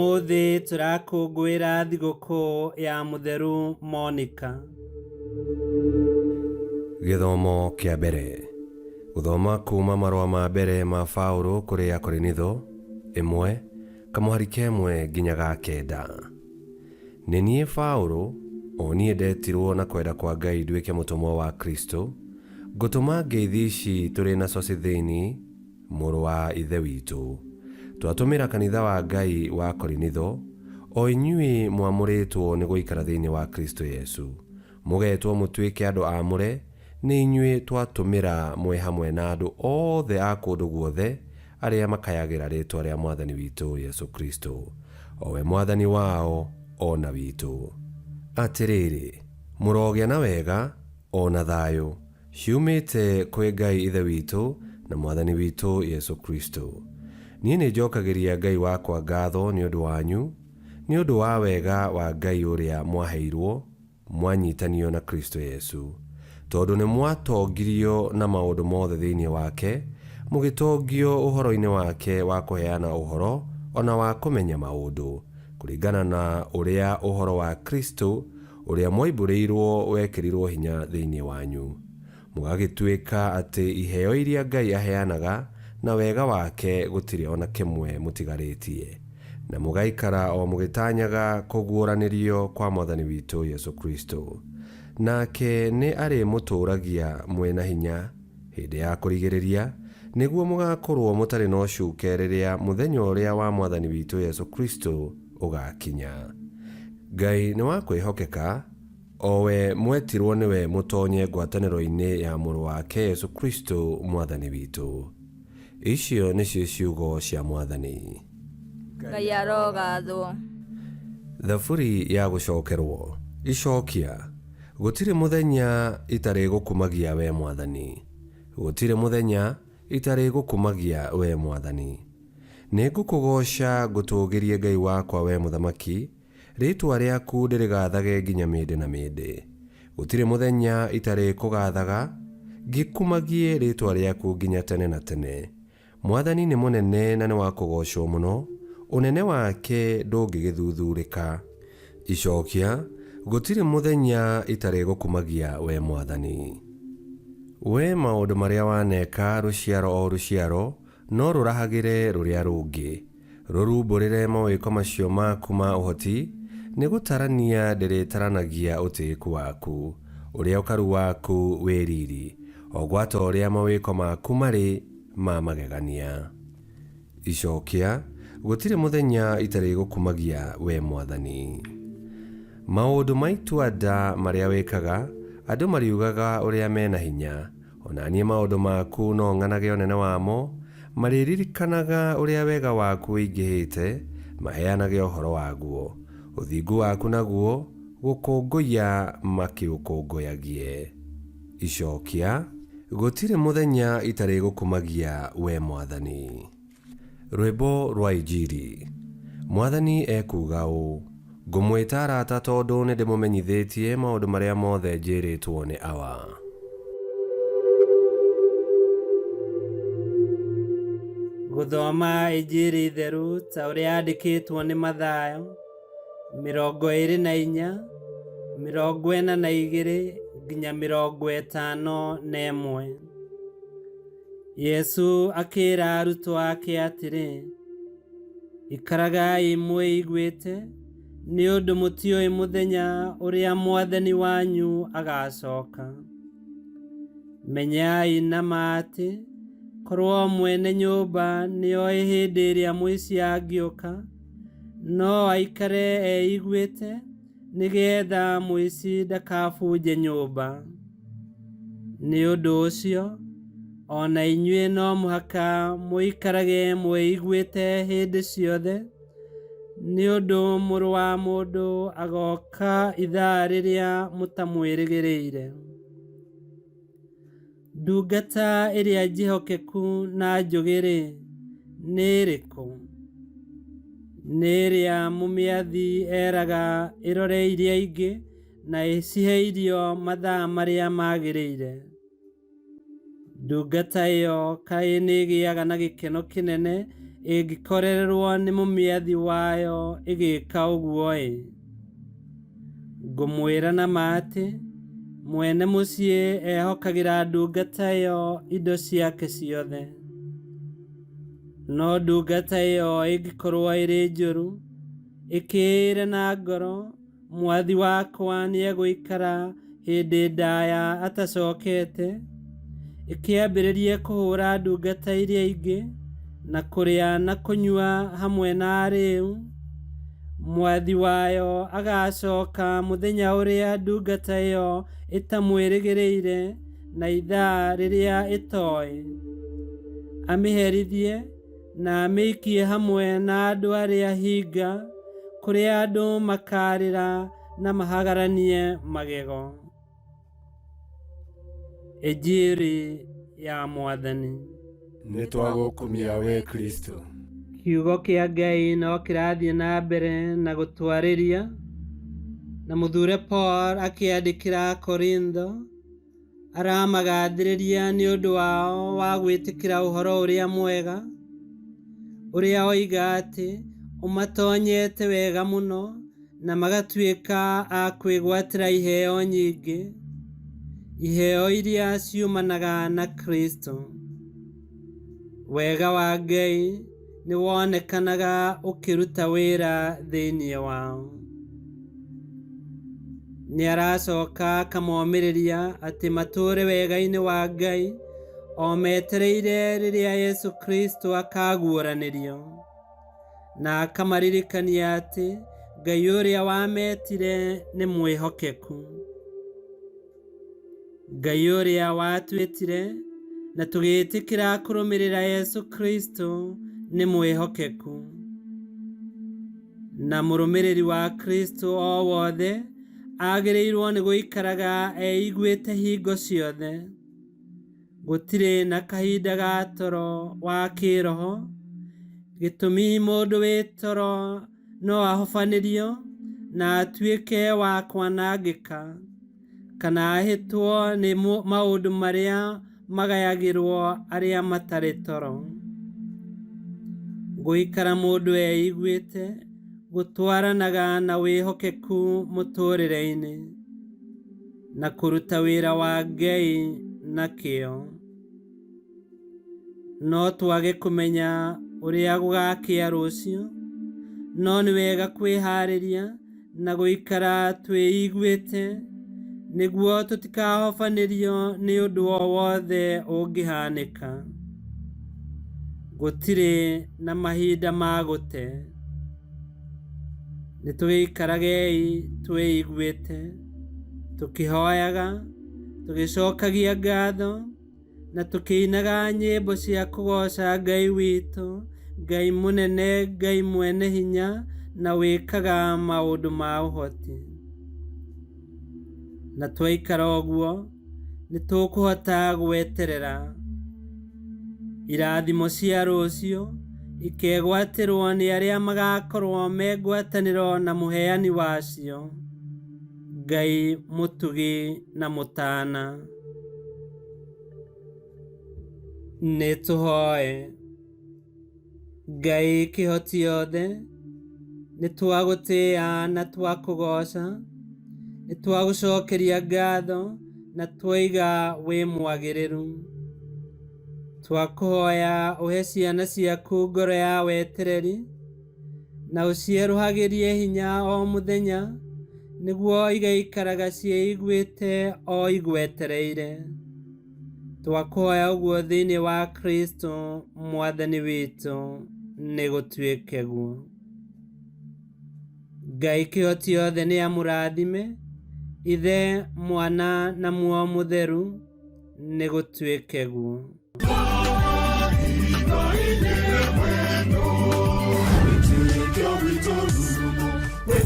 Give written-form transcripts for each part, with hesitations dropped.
Ũmũthĩ tũrakũngũĩra thigũkũ ya Mũtheru Monica. Gĩthomo kĩa mbere. Gũthoma kuuma marũa ma mbere ma Paũlũ kũrĩ Akorinitho, ĩmwe, kamũhari ka ĩmwe nginya ga kenda. Nĩ niĩ Paũlũ, o niĩ ndetirwo na kwenda kwa Ngai nduĩke mũtũmwo wa Kristũ, ngũtũma ngeithi ici tũrĩ na Sositheni, mũrũ wa Ithe witũ. Twatũmĩra kanitha wa Ngai wa Korinitho, o inyuĩ mwamũrĩtwo nĩ gũikara thĩinĩ wa Kristũ Yesũ, mũgetwo mũtuĩke andũ aamũre, nĩ inyuĩ twatũmĩra mwĩ hamwe na andũ othe a kũndũ guothe arĩa makayagĩra rĩĩtwa rĩa Mwathani witũ Yesũ Kristũ, o we Mwathani wao o na witũ. Atĩrĩrĩ, mũrogĩa na wega o na thayũ, ciumĩte kwĩ Ngai Ithe witũ na Mwathani witũ Yesũ Kristũ. Niĩ nĩnjokagĩria Ngai wakwa ngatho nĩ ũndũ wanyu, nĩ ũndũ wa wega wa Ngai ũrĩa mwaheirwo mwanyitanio na Kristũ Yesũ, tondũ nĩmwatongirio na maũndũ mothe thĩinĩ wake, mũgĩtongio ũhoro-inĩ wake wa kũheana ũhoro o na wa kũmenya maũndũ, kũringana na ũrĩa ũhoro wa Kristũ ũrĩa mwoimbũrĩirwo wekĩrirwo hinya thĩinĩ wanyu, mũgagĩtuĩka atĩ iheo iria Ngai aheanaga na wega wake gũtirĩ o na kĩmwe mũtigarĩtie, na mũgaikara o mũgĩtanyaga kũguũranĩrio kwa Mwathani witũ Yesũ Kristũ. Nake nĩ arĩmũtũũragia mwĩ na hinya hĩndĩ ya kũrigĩrĩria, nĩguo mũgaakorũo mũtarĩ na ũcuke rĩrĩa mũthenya ũrĩa wa Mwathani witũ Yesũ Kristũ ũgaakinya. Ngai nĩ wa kwĩhokeka, o we mwetirwo nĩwe mũtonye ngwatanĩro-inĩ ya Mũrũ wake Yesũ Kristũ Mwathani witũ. Icio nĩcio ciugo cia Mwathani. Ngai arogathwo. Thaburi ya gũcokerwo. Icokia. Gũtirĩ mũthenya itarĩgũkumagia wee Mwathani, gũtirĩ mũthenya itarĩgũkumagia wee Mwathani. Nĩngũkũgooca ngũtũũgĩrie Ngai wakwa wee Mũthamaki, rĩĩtwa rĩaku ndĩrĩgaathage nginya mĩndĩ na mĩndĩ. Gũtirĩ mũthenya itarĩkũgaathaga, ngĩkumagie rĩĩtwa rĩaku nginya tene na tene. Mwathani nĩ mũnene na nĩ wa kũgoocwo mũno, ũnene wake ndũngĩgĩthuthuurĩka. Icokia, Gũtirĩ mũthenya itarĩgũkumagia wee Mwathani. Wee maũndũ marĩa waneka rũciaro o rũciaro no rũrahagĩre rũrĩa rũngĩ, rũrumbũrĩre mawĩko macio maku ma ũhoti, nĩ gũtarania ndĩrĩtaranagia ũtĩĩku waku, ũrĩa ũkaru waku wĩ riri, o gwata ũrĩa mawĩko maku marĩ ma magegania. Icokia, Gũtirĩ mũthenya itarĩgũkumagia, wee Mwathani. Maũndũ ma itua-nda marĩa wĩkaga, andũ mariugaga ũrĩa me na hinya, O na niĩ maũndũ maku no ng'anage ũnene wamo, marĩririkanaga ũrĩa wega waku ũingĩhĩte, maheanage ũhoro waguo. Ũthingu waku naguo, gũkũngũiya makĩũkũngũyagie. Icokia, Gũtirĩ mũthenya itarĩgũkumagia, wee Mwathani. Rwĩmbo rwa Injiri. Mwathani ekuuga ũũ, Ngũmwĩta arata tondũ nĩndĩmũmenyithĩtie maũndũ marĩa mothe njĩrĩtwo nĩ Awa. Gũthoma Injiri theru ta ũrĩa yandĩkĩtwo nĩ Mathayo, 24, 42 nginya 51. Yesũ akĩĩra arutwo ake atĩrĩ, Ikaragai mwĩiguĩte, nĩ ũndũ mũtiũĩ mũthenya ũrĩa Mwathani wanyu agaacoka. Menyai na ma atĩ, korwo mwene nyũmba nĩoĩ hĩndĩ ĩrĩa mũici angĩũka, no aikare eiguĩte, nĩgeetha mũici ndakabunje nyũmba. Nĩ ũndũ ũcio, o na inyuĩ no mũhaka mũikarage mwĩiguĩte hĩndĩ ciothe, nĩ ũndũ Mũrũ wa Mũndũ agooka ithaa rĩrĩa mũtamwĩrĩgĩrĩire. Ndungata ĩrĩa njĩhokeku na njũgĩ-rĩ, nĩ ĩrĩkũ? Nĩ ĩrĩa mũmĩathi eraga ĩrore iria ingĩ na ĩcihe irio mathaa marĩa magĩrĩire. Ndungata ĩyo kaĩ nĩĩgĩaga na gĩkeno kĩnene ĩngĩkorererwo nĩ mũmĩathi wayo ĩgĩka ũguo-ĩ? Ngũmwĩra na ma atĩ, mwene mũciĩ ehokagĩra ndungata ĩyo indo ciake ciothe. No ndungata ĩyo ĩngĩkorwo ĩrĩ njũru, ĩkĩĩre na ngoro, mwathi wakwa nĩegũikara hĩndĩ ndaya atacokete, ĩkĩambĩrĩrie kũhũra ndungata iria ingĩ, na kũrĩa na kũnyua hamwe na arĩĩu, mwathi wayo agacoka mũthenya ũrĩa ndungata ĩyo ĩtamwĩrĩgĩrĩire na ithaa rĩrĩa ĩtoĩ, amĩherithie na amĩikie hamwe na andũ arĩa hinga, kũrĩa andũ makarĩra na mahagaranie magego. Injiri ya Mwathani. Nĩ twagũkumia we Kristo. Kiugo kĩa Ngai no kĩrathiĩ na mbere na gũtwarĩria, na mũthure Paul akĩandĩkĩra Korintho aramagathĩrĩria nĩ ũndũ wao wa gwĩtĩkĩra ũhoro ũrĩa mwega, ũrĩa oiga atĩ ũmatonyete wega mũno na magatuĩka a kwĩgwatĩra iheo nyingĩ, iheo iria ciumanaga na Kristo. Wega wa Ngai nĩ wonekanaga ũkĩruta wĩra thĩinĩ wao. Nĩ aracoka akamomĩrĩria atĩ matũũre wega-inĩ wa Ngai o metereire rĩrĩa Yesu Kristo akaguũranĩrio, na akamaririkania atĩ Ngai ũrĩa wametire nĩ mwĩhokeku. Ngai ũrĩa watwĩtire na tũgĩtĩkĩra kũrũmĩrĩra Yesu Kristo nĩ mwĩhokeku. Na mũrũmĩrĩri wa Kristo o wothe agĩrĩirwo nĩ gũikaraga eiguĩte hingo ciothe. Gũtirĩ na kahinda ga toro wa kĩroho, gĩtũmi mũndũ wĩ toro no ahobanĩrio na atuĩke wa kwanangĩka, kana ahĩtwo nĩ maũndũ marĩa magayagĩrwo arĩa matarĩ toro. Gũikara mũndũ eiguĩte gũtwaranaga na wĩhokeku mũtũũrĩre-inĩ, na kũruta wĩra wa Ngai na kĩyo. No twage kũmenya ũrĩa gũgakĩa rũciũ, no nĩ wega kwĩharĩria na gũikara twĩiguĩte nĩguo tũtikahobanĩrio nĩ ũndũ o wothe ũngĩhanĩka. Gũtirĩ na mahinda ma gũte. Nĩ tũgĩikaragei twĩiguĩte, tũkĩhoyaga, tũgĩcokagia ngatho, na tũkĩinaga nyĩmbo cia kũgooca Ngai witũ, Ngai mũnene, Ngai mwene hinya, na wĩkaga maũndũ ma ũhoti. Na twaikara ũguo, nĩ tũkũhota gweterera. Irathimo cia rũciũ ikegwatĩrwo nĩ arĩa magakorwo me ngwatanĩro na mũheani wacio, Ngai mũtugi na mũtana. Nĩ tũhoe. Ngai kĩhoti yothe, nĩ twagũtĩĩa na twakũgooca, nĩ twagũcokeria ngatho na twoiga wĩ mwagĩrĩru. Twakũhoya ũhe ciana ciaku ngoro ya wetereri, na ũcierũhagĩrie hinya o mũthenya, nĩguo igaikaraga ciĩiguĩte o igwetereire. Twakũhoya ũguo thĩinĩ wa Kristo Mwathani witũ, nĩ gũtuĩke guo. Ngai kĩhoti yothe nĩ amũrathime, Ithe, Mwana na Muoyo Mũtheru, nĩ gũtuĩke guo.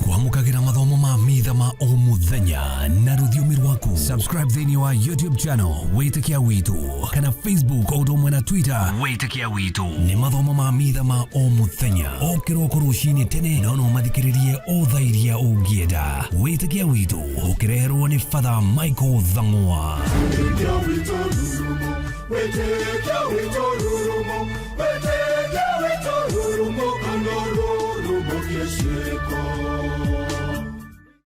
Kwamũkagĩra mathomo ma mitha ma o mũthenya na rũthiomi rwaku. Subscribe thĩinĩ wa YouTube channel Wĩtĩkia Witũ kana Facebook o ũndũ ũmwe na Twitter Wĩtĩkia Witũ. Nĩ mathomo ma mitha ma o mũthenya o kĩroko rũcinĩ tene, no no mathikĩrĩrie o thaa iria ũngĩenda. Wĩtĩkia Witũ ũkĩreherwo nĩ Father Michael Thang'wa. Wĩtĩkia witũ rurumo, wĩtĩkia witũ rurumo, wĩtĩkia witũ rurumo. Mwanangĩko.